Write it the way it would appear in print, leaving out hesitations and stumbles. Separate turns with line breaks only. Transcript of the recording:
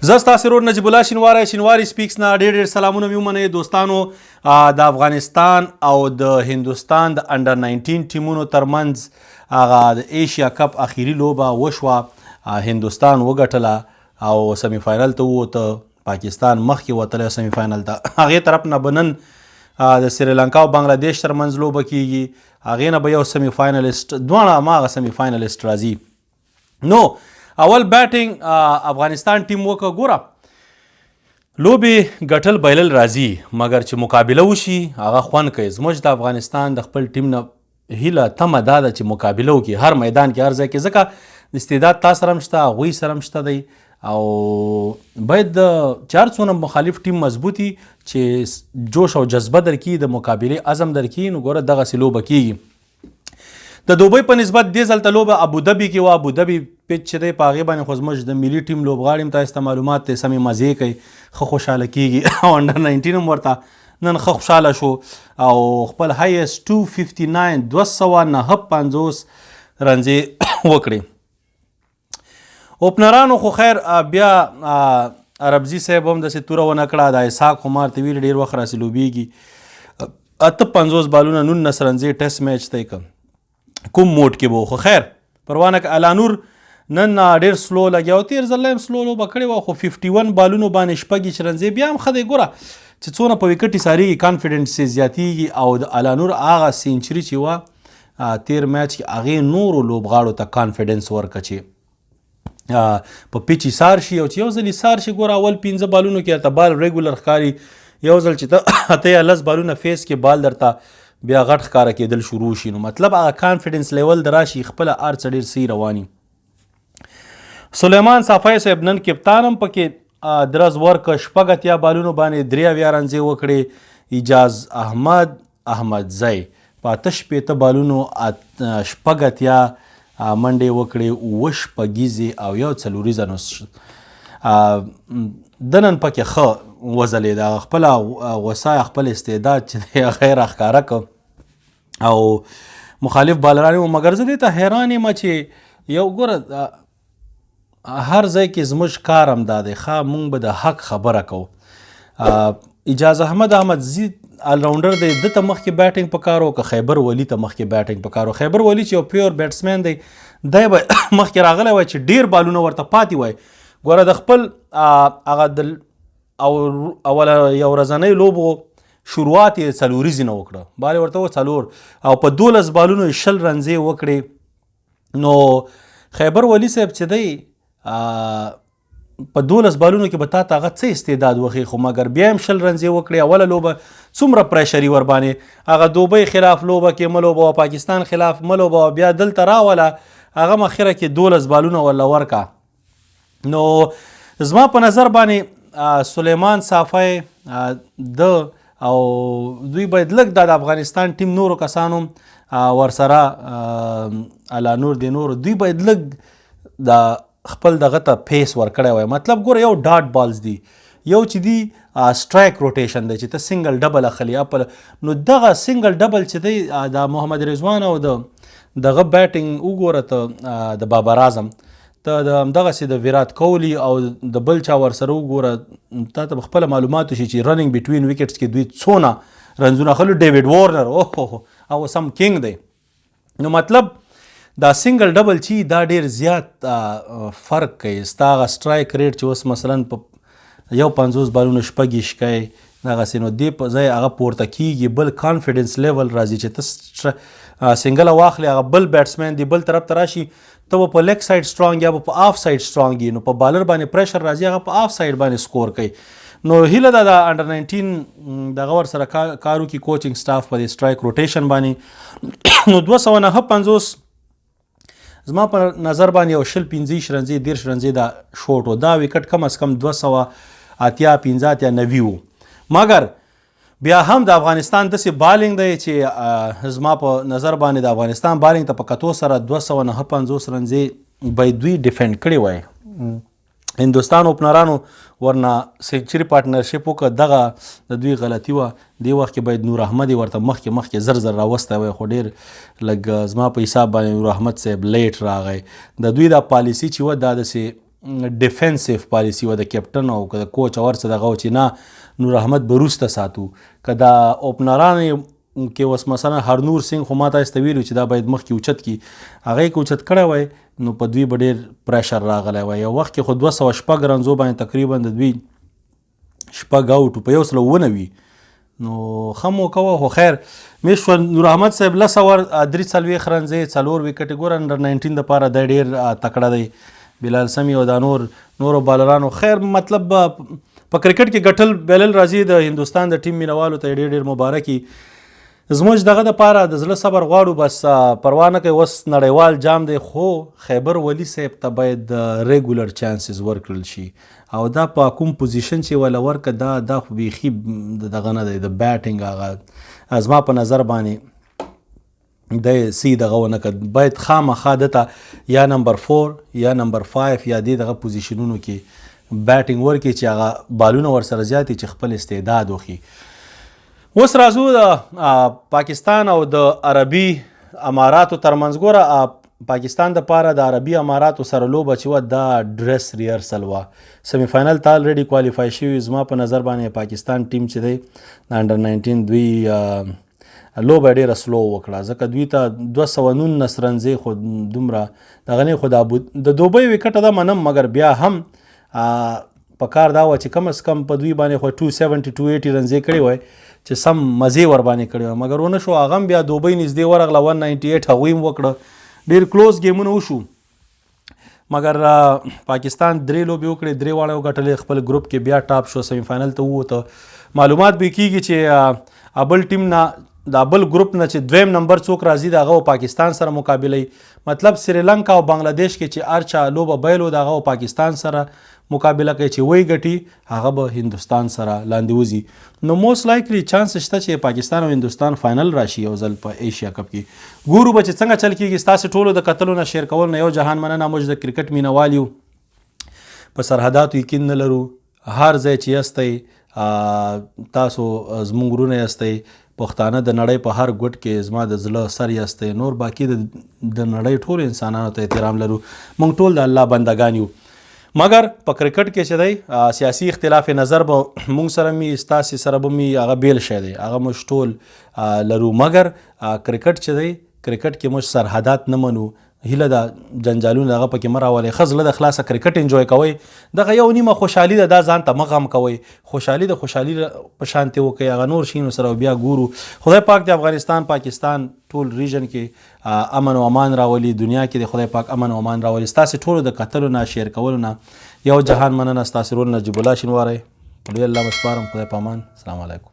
زه ستاسو ورور نجیب الله شینواری، شینواری سپیکس نه ډېر ډېر سلامونه مې ومنئ دوستانو. د افغانستان او د هندوستان د انډر 19 ټیمونو ترمنځ هغه د ایشیا کپ اخیری لوبه وشوه. هندوستان وګټله او سیمی فاینل ته ووته. پاکستان مخکې وتلی سیمی فاینل ته. هغې طرف نه به نن د سریلانکا او بنگلادیش ترمنځ لوبه کیږي. هغې نه به یو سیمی فاینلست، دواړه هماغه سیمی فاینلست راځي. نو اول بیټینګ افغانستان ټیم وکړه. ګوره، لوبې ګټل بایلل راځي، مګر چې مقابله وشي هغه خوند کوي. زموږ د افغانستان د خپل ټیم نه هیله تمه دا ده چې مقابله وکړي هر میدان کې، هر ځای کې، ځکه استعداد تا سره هم شته، هغوی سره هم شته دی. او باید د چې هر څونه مخالف ټیم مضبوطي، چې جوش او جذبه درکړي، د مقابلې عزم درکړي، نو ګوره دغسې لوبه کیږي. د دوبۍ په نسبت دې ځل ته لوبه ابوظبي کې وه. ابوظبي پیچ چې دی، په هغې باندې خو زموږ د ملي ټیم لوبغاړي هم، تاسو ته معلومات دی، سمې مزې کوي، ښه خوشحاله کیږي. او انډر 19 هم ورته نن ښه خوشحاله شو او خپل هایسټ 259، 259 رنزې وکړې. اوپنرانو خو خیر، بیا عربزي صاحب هم داسې توره ونه کړه. د اسحاق خو مارته ویلي، ډېر وخت راسې لوبېږي. 58 بالونه 19 رنزې ټیسټ میچ ته یې کوم موډ کې به، خو خیر پروا نه. الانور نن ډېر سلو لګیا او تېر ځل هم سلو لوبه کړې وه، خو 51 بالونو باندې 26 رنزې بیا هم ښه دی. ګوره چې څونه په وکټ ایسارېږي، کانفیډنس یې زیاتېږي. او د الانور هغه سینچري چې وه تیر میچ کې، هغې نورو لوبغاړو ته کانفیډنس ورکړه چې په پیچ ایسار شي. او چې یو ځل ایسار شي، ګوره، اول پنځه بالونو کې درته بال ریګولر ښکاري. یو ځل چې ته 8 یا 10 بالونه فیس کې، بال درته بیا غټ ښکاره کېدل شروع شي. نو مطلب هغه کانفیډنس لیول دراشي خپله، هر څه ډېر صحیح رواني. سلیمان صافی صاحب نن کپتان هم پکې درز ورک، 86 بالونو باندې 73 رنزې وکړې. اجاز احمد احمد زی په 68 بالونو 86 منډې وکړې، اووه شپږیزې او یو څلوریزه. نو د نن پکې ښه وځلېده. خپله غوسه، خپل استعداد چې دی، هغه یې راښکاره کړ او مخالف بالران وو. مګر زه دې ته حیران یم چې یو ګوره، هر ځای کې زموږ کار هم دا دی، ښه، مونږ به د حق خبره کوو. اجاز احمد احمد زی الراونډر دی، ده ته مخکې بیټینګ پکار و که خیبر ولی ته مخکې بیټینګ پکار و؟ خیبر ولی چې یو پیور بیټسمن دی، دی به مخکې راغلی وای چې ډیر بالونه ورته پاتې وای. ګوره، د خپل هغه د او اوله یو ورځنۍ لوبو شروعات یې څلوریزې نه وکړه. بال یې ورته و څلور او په 12 بالونو یې 20 رنزې وکړې. نو خیبر ولی صاحب چې دی، په 12 بالونو کې به تا ته هغه څه استعداد وښي؟ خو مګر بیا هم 20 رنزې وکړې. اوله لوبه څومره پریشري ور باندې، هغه دوبۍ خلاف لوبه کې مه لوبوه، پاکستان خلاف مه لوبوه، بیا دلته راوله، هغه مخیره کې 12 بالونه ورله ورکه. نو زما په نظر باندې سلیمان صافی د او دوی باید لږ د افغانستان ټیم نورو کسانو ورسره الا نور دی نور، دوی باید لږ د خپل دغه ته پیس ورکړی وای. مطلب ګوره، یو ډاټ بالز دی، یو چې دی سټرایک روټیشن دی چې ته سنگل ډبل اخلي خپل. نو دغه سنگل ډبل چې دی، د محمد رضوان او د دغه بیټینګ وګوره ته، د بابر اعظم ته، د همدغسې د ویرات کوهلي او د بل چا ورسره وګوره، تا ته به خپله معلومات شي چې رننګ بټوین وکټس کې دوی څونه رنزونه اخلي. ډیویډ وارنر، اوه، هغه سم کینګ دی. نو مطلب دا سنگل ډبل چی دا ډیر زیات فرق کوي. ستا هغه سټرایک ریټ چې اوس مثلا په 51 بالونو 26 کوي دغسې، نو دې په ځای هغه پورته کیږي، بل کانفیډنس لیول راځي چې ته سنگل واخلې، هغه بل بیټسمن دی بل طرف ته راشي، ته به په لیګ سایډ سټرانګ یا به په آف سایډ سټرانګ یې، نو په بالر باندې پریشر راځي، هغه په آف سایډ باندې سکور کوي. نو هیله ده د انډر 19 دغه ورسره کارو کې کوچینګ سټاف په دې سټرایک روټیشن باندې. نو 259 زما په نظر باندې یو 20، 25 رنزې، 30 رنزې دا شورټ و. دا وکټ کم از کم 280، 85، 90 وو. مګر بیا هم د افغانستان داسې بالینګ دی چې زما په نظر باندې د افغانستان بالینګ ته په کتو سره 259 رنزې باید دوی ډیفند کړی وای. هندوستان اوپنرانو ورنه سنچري پارټنرشپ وکړه، دغه د دوی غلطي وه. دې وخت کې باید نور احمد یې ورته مخکې مخکې زر زر راوستی وای، خو ډېر لږ زما په حساب باندې نور احمد صاحب لیټ راغی. د دوی دا پالیسي چې وه، دا داسې ډیفنسیو پالیسی و د کیپټن او که د کوچ او هر څه دغه چې نه نور احمد به روسته ساتو. که دا اوپنران کې اوس مثلا هرنور سنګ خو ما تاسو ته ویلو چې دا باید مخکې اوچت کی، هغه یې که اوچت کړی وای نو په دوی به ډېر پریشر راغلی وای. یو وخت کې خو 206 رنزو باندې تقریبا د دوی 6 اوټ په 197، نو ښه موقع وه. خو خیر مې شو. نور احمد صاحب 10 اور 43 رنزې، 4 وکټې. ګوره انډر 19 دپاره دی ډېر تکړه دی بلال سمي او دا نورو بالرانو. خیر مطلب په کرکټ کې ګټل بلل راځي. د هندوستان د ټیم مینوالو ته ډېر ډېر مبارکي. زموږ دغه د پاره د زړه صبر غواړو، بس پروا نه کوي، اوس نړیوال جام دی. خو خیبر ولی صاحب ته باید ریګولر چانسز ورکړل شي او دا په کوم پوزیشن چې ولا ورکه دا خو بیخي دغه نه دی د بیټینګ. هغه زما په نظر باندې د سی دغه ونه کړ. باید خامخا ده ته یا نمبر 4 یا نمبر 5 یا دې دغه پوزیشنونو کې بیټینګ ورکړي چې هغه بالونه ورسره زیات چې خپل استعداد وښي. اوس راځو د پاکستان او د عربي اماراتو ترمنځ. ګوره پاکستان د پاره د عربي اماراتو سره لوبه چې وه دا ډریس ریهرسل وه. سیمی فاینل ته الریډي کوالیفای شوي. زما په نظر باندې پاکستان ټیم چې دی د انډر 19 دوی لوبه ډېره سلو وکړه، ځکه دوی ته 219 رنزې خو دومره دغه نه، خو د دوبۍ وکټه ده منم، مګر بیا هم په کار دا وه چې کم از کم په دوی باندې خو 270 280 رنزې کړې وای چې سم مزې ور باندې کړې وای، مګر ونه شو. هغه هم بیا دوبۍ نږدې ورغله، 198 هغوی هم وکړه. ډېر کلوز ګیمونه وشو، مګر پاکستان 3 لوبې وکړې، 3 واړه وګټلې، خپل ګروپ کې بیا ټاپ شو، سیمی فاینل ته ووته. معلومات به کیږي چې ابل ټیم نه دا بل ګروپ نه چې دویم نمبر څوک راځي د هغه پاکستان سره مقابله. مطلب سریلانکا او بنگلاديش کې چې ارچا لوبه بایلو د هغه پاکستان سره مقابله کوي، چې وای ګټي هغه به هندستان سره لاندې وځي. نو موست لایکلی چانس شته چې پاکستان او هندستان فاینل راشي یو ځل په ایشیا کپ کې. ګورو به چې څنګه چل کیږي. ستاسو ټولو د کتلو نه شیر کولو نه یو جهان مننه. موږ د کرکټ مینوال یو، په سرحداتو یقین نه لرو. هر ځای چې یاستئ تاسو زموږ وروڼه یاستئ. پښتانه د نړۍ په هر ګوټ کې زما د زړه سر یاستئ. نور باقي د نړۍ ټولو انسانانو ته احترام لرو، موږ ټول د الله بندگان یو. مګر په کرکټ کې چې دی سیاسي اختلاف نظر به موږ سره می ستاسې سره به می هغه بیل شی دی، هغه موږ ټول لرو. مګر کرکټ چې دی، کرکټ کې موږ سرحدات نه منو. هیله ده جنجالونه هغه پکې مه راولئ. ښه زړه د خلاصه کرکټ انجوای کوئ، دغه یو نیمه خوشحالي ده، دا ځان ته مه غم کوئ. خوشحالي د خوشحالي په شانتې وکئ، هغه نور شیانو سره بیا ګورو. خدای پاک د افغانستان پاکستان ټول ریجن کې امن او امان راولي، دنیا کې د خدای پاک امن او امان راولي. ستاسې ټولو د کتلو نه شیر کولو نه یو جهان مننه. ستاسې رول نجیب الله شینواری، لوی الله مو سپارم، خدای په امان. السلام علیکم.